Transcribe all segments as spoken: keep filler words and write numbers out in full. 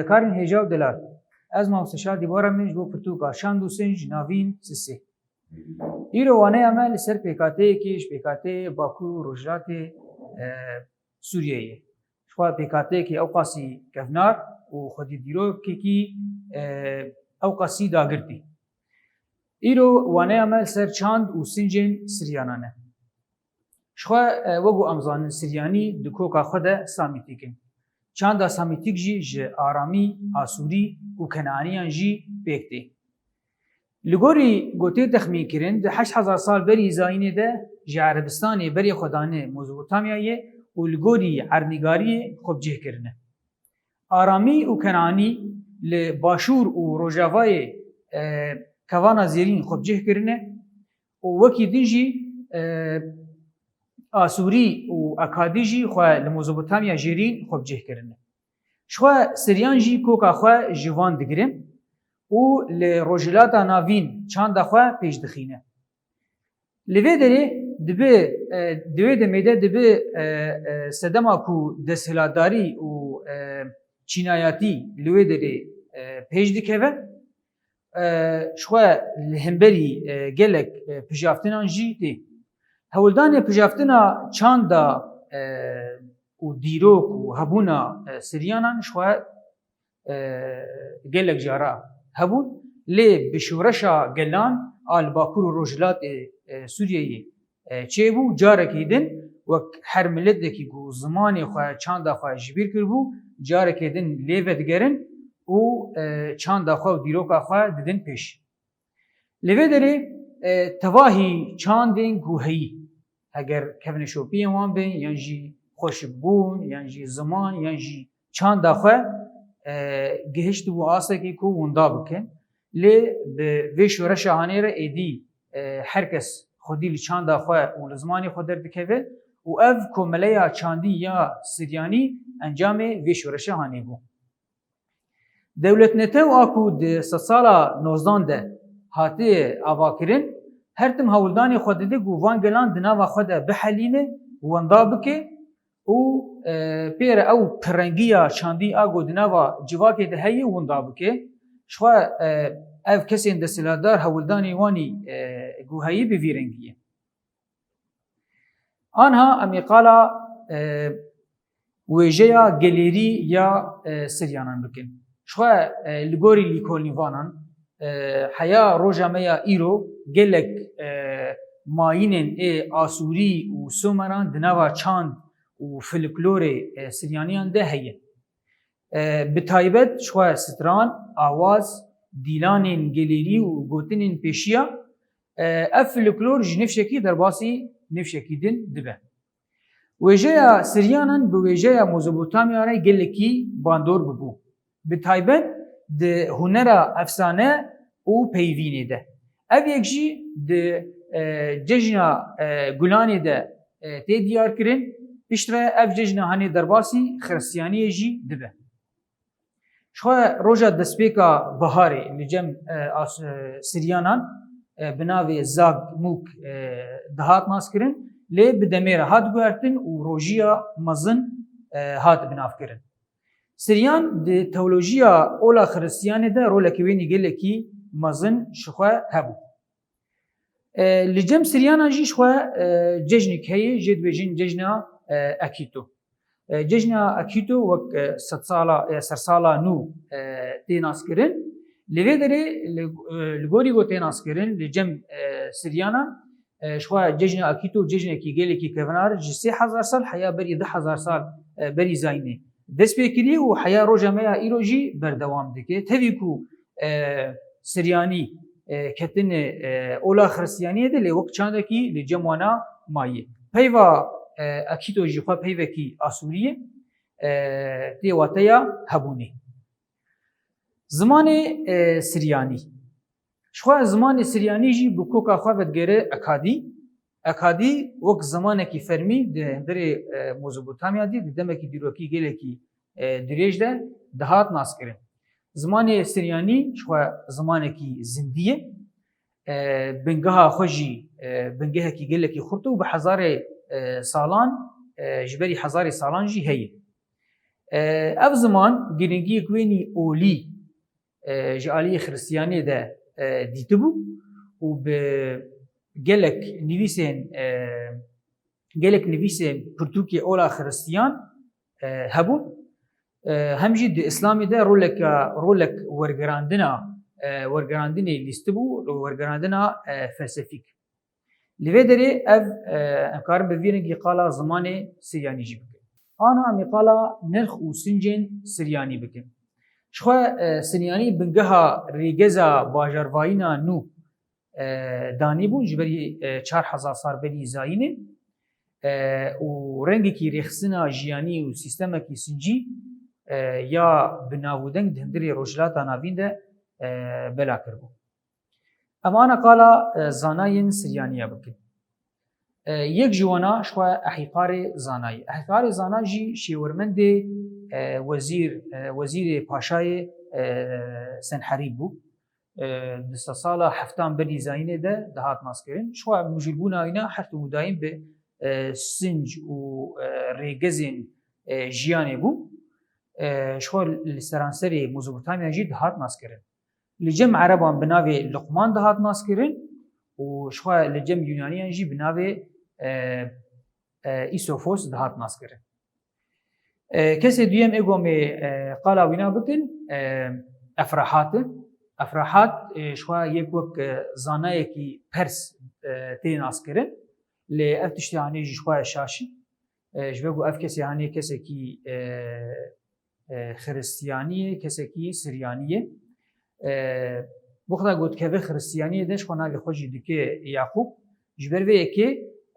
Karên hêja û delal. Ez mamoste Şadî Boran me ji bo pirtûka Çand û Sinc, Navîn, Sisê. Îro waneya me li ser pêkhateyekê ji pêkhateyê Bakur û Rojhilatê, e, Sûriyeyê. Ji xwe pêkhateyekî ewqasî kevnar û xwedî dîrokekî, e, ewqasî dagirtî. Îro waneya me li ser çand û sincên Siryanan e. Ji xwe, e, wek ku em zanin, Siryanî di koka xwe de Samîtîk in. Çanda Samîtîk jî ji Aramî, Asûrî û Keneaniyan jî pêk tê. Li gorî ku tê texmînkirin, di heşt hezar sal berî zayînê de ji Erebistanê berê xwe dane Mezopotamyayê û li gorî erdnîgariyê xwe bi cih kirine. Aramî û Keneanî li başûr û rojavayê, e, Kevana Zêrîn xwe bi cih kirine û wekî din jî, e, Asûrî û Akadî jî xwe li Mezopotamya Jêrîn xwe bi cih kirine. Ji xwe Siryan jî koka xwe ji van digire û li Rojhilata Navîn çanda xwe pêş dixîne. Li vê derê dibe, e, di wê demê de dibe, e, e, sedema ku desthilatdarî û, e, çînayatî li wê derê, e, pêş dikeve. E, ji xwe li hemberî, e, gelek, e, pijaftinan jî tê. Hewldanê pijaftina çanda, e, û dîrok û hebûna, e, Siryanan ji xwe, e, gelek cara hebûn, lê bi şoreşa gelan a li Bakur û Rojhilatê, e, Sûriyeyê, e, çêbû, carekî din wek her miletekî ku zimanê xwe, çanda xwe ji bîr kiribû, carekê din lê vedigerin û, e, çanda xwe û dîroka xwe didin pêş. Li vê derê, e, tevahî çandên ku heyî, heger kevneşopiyên wan bên, yan jî xweşikbûn, yan jî ziman, yan jî çanda xwe, e, gihiştibû asekê ku winda bikin. Lê bi vê şoreşa hanê re êdî, e, her kes xwedî li çanda xwe û li zimanê xwe derdikeve û ev komeleya çandî ya Siryanî encamê vê şoreşa hanê bû. Dewletnete û a ku di sedsala nozdan de hatiye avakirin, her tim hewldanê xwe dide ku van gelan di nava xwe de bihelîne, wenda bike û, e, pê re ew pirrengiya çandî a ku di nava civakê de heye winda bike. Ji xwe, e, ev kesên desthilatdar hewldanê wanî, e, ku heyî bi vî rengî ye. Anha em ê qala, e, wêjeya gelêrî ya, e, Siryanan bikin. Ji xwe, e, li gorî lîkolînvanan, e, heya roja me ya îro gelek, e, mayînên ê Asûrî û Sumeran di nava çand û folklorê, e, Siryaniyan de heye. E, bi taybet ji xwe stran, awaz, dîlanên gelêrî û gotinên pêşiya, e, ev folklor ji nifşekî derbasî nifşekî din dibe. Wêjeya Siryanan bi wêjeya Mezopotamya re gelekî bandor bûbû. Bi taybet di hunera efsane û peyvînê de. Ev yek jî di, e, cejna, e, gulanê de, e, tê diyar kirin. Piştre ev cejna hanê derbasî Xiristiyaniyê jî dibe. Ji xwe roja destpêka biharê li cem, e, as-, e, Siryanan, e, bi navê Zag Mûk, e, dihat naskirin, lê bi demê re hat guhertin û rojiya mezin, e, hat binavkirin. Siryan di teolojiya ola Xiristiyanê de rolekî wênî gelekî mezin ji xwe hebû. E, li cem Siryanan jî ji xwe, e, cejnik heye, jê dibêjin cejna, e, Akîto. E, cejna Akîto wek, e, sedsala, e, sersala nû, e, tê naskirin. Li vê derê li, e, li gorî ku tê naskirin, li cem, e, Siryanan, e, ji xwe cejna Akîto cejnekî gelekî kevnar ji sê hezar sal heya berî du hezar sal, e, berî zayînê dest pê kiriye û heya roja me ya îro jî berdewam dike. Tevî ku, e, Siryanî, e, ketine, e, ola Xiristiyaniyê de, lê wek çandekî li cem wana maye. Peyva, e, Akîto jî xwe peyvekî Asûrî ye, e, tê wateya hebûnê. Zimanê, e, Siryanî. Ji xwe zimanê Siryanî jî bi koka xwe vedigere Ekadî. Ekadî wek zimanekî fermî di hundirê, e, Mezopotamya de di demekî dîrokî gelekî, e, dirêj de dihat naskirin. Zimanê Siryanî ji xwe zimanekî zindî ye. E, bingeha xwe jî, e, bingehekî gelekî xurt û bi hezarê, e, salan, e, ji berî hezarê salan jî heye. E, ev ziman girîngiyek wênî olî, e, ji aliyê Xiristiyaniyê de, e, dîtibû û bi gelek nivîsên, e, gelek nivîsên pirtûkê ola Xiristiyan, e, hebûn. E, hem jî di Îslamê de roleka, rolek wergerandina, e, wergerandinê lîstibû, wergerandina, e, felsefîk. Li vê derê ev, e, em karin bi vî rengî qala zimanê Siryanî jî bikin. Ana em ê qala nirx û sincên Siryanî bikin. Ji xwe, e, Siryanî bingeha rêgeza bajarvayîna nû, e, danîbûn ji berî, e, çar hezar sal berî zayînê, e, û rengekî rêxistina jiyanî û sîstemekî sincî, e, ya bi nav û deng di hundirê Rojhilata Navîn de, e, bela kiribû. Em ana qala, e, zanayên Siryanî ya bikin. E, yek ji wana ji xwe Ehîqarê Zana ye. Ehîqarê Zana jî şêwermendê, e, wezîr, e, wezîrê paşayê, e, Senherîb bû. E, di sedsala heftan berî zayînê de dihat naskirin. Ji xwe mijûlbûna wî ne heft û mudayîn bi, e, sinc û, e, rêgezên, e, jiyanê bû. E, ji xwe li seranserê Mezopotamya jî dihat naskirin. Li cem Ereban bi navê Luqman dihat naskirin û ji xwe li cem Yunaniyan jî bi navê, e, e, Îsofos dihat naskirin. E, kesê duyem ê ku em ê, e, qala wîna bikin, e, Efrahat e. Efrahat, e, ji xwe yek wek, e, zanayekî pers, e, tê naskirin. Lê ev tiştê hanê jî ji xwe şaş e. E, ji ber ku ev kesê hanê kesekî, e, e, Xiristiyanî ye, kesekî Siryanî ye. E, wexta ku dikeve Xiristiyaniyê de ji xwe navê xwe jî dike Yaqûb. Ji ber vê yekê,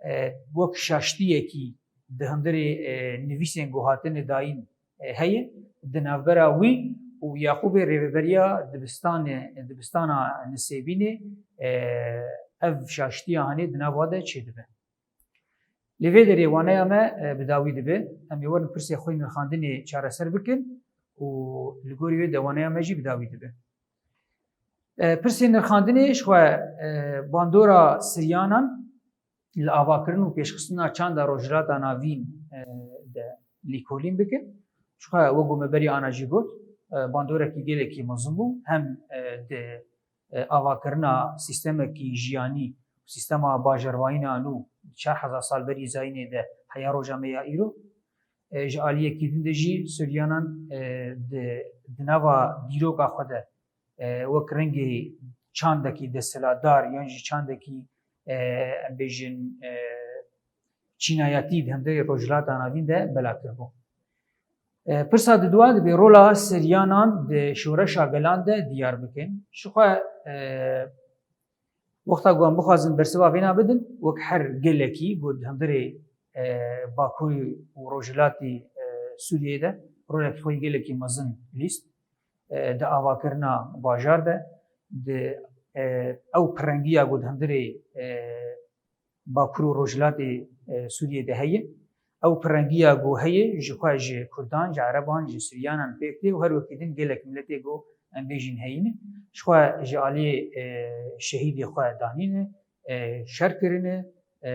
e, wek şaştiyekî di hundirê, e, nivîsên ku hatine dayîn, e, heye. Di navbera wî û Yaqûbê rêveberiya dibistanê, dibistana Nisêbînê, e, ev şaştiya hanê di nava de çêdibe. Li vê derê waneya me, e, bi dawî dibe. Em ê werin pirsê xwe yê nirxandinê çareser bikin û li gorî wê de waneya me jî bi dawî dibe. E, pirsê nirxandinê ji xwe, e, bandora Siryanan li avakirin û pêşxistina çanda Rojhilata Navîn, e, de lîkolîn bikin. Ji xwe wek ku me berî ana jî got, e, bandorekî gelekî mezin bû. Hem, e, di e, avakirina sîstemekî jiyanî, sîstema bajarvayîna nû çar hezar sal berî zayînê de heya roja me ya îro. E, ji aliyekî din de jî Suryanan, e, di, di nava dîroka xwe de, e, wek rengê çandekî desthilatdar yan jî çandekî, e, em bêjin, e, çînayetî di hundirê Rojhilata Navîn de bela kiribû. E, pirsa didua dibe rola Siryanan di şoreşa gelan de diyar bikin. Ji xwe, e, wexta ku em bixwazin bersiva vêna bidin, wek her gelekî ku di hundirê, e, Bakurî û Rojhilatî, e, Sûriyeyê de rolek xwe yê gelekî mezin lîst, e, di avakirina bajar de, di, e, ew pirengiya ku di hundirê, e, Bakur û Rojhilatê, e, Sûriyê de heye. Ew pirengiya ku heye ji xwe ji Kurdan, ji Ereban, ji Siryanan pêk tê û her wekî din gelek miletê ku em bêjin heyî ne. Ji xwe ji aliyê, e, şehîdê xwe danîne, e, şer kirine, e,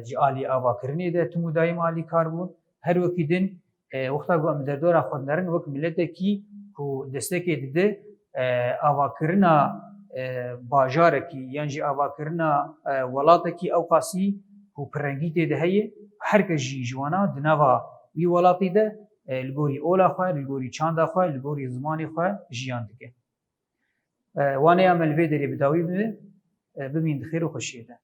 ji alî avakirinê de tim û dayim alîkar bûn. Her wekî din, e, wexta ku em li derdora xwe dinerin wek miletekî ku destekê dide, e, avakirina, e, bajarekî yan jî avakirina, e, welatekî ewqasî ku pirrengî tê de heye, her kes jî ji wana di nava wî welatî de, e, li gorî ola xwe, li gorî çanda xwe, li gorî zimanê xwe jiyan dike. E, waneya me li vê derê bi dawî bibe, e, bimîn di xêr û xweşiyê de.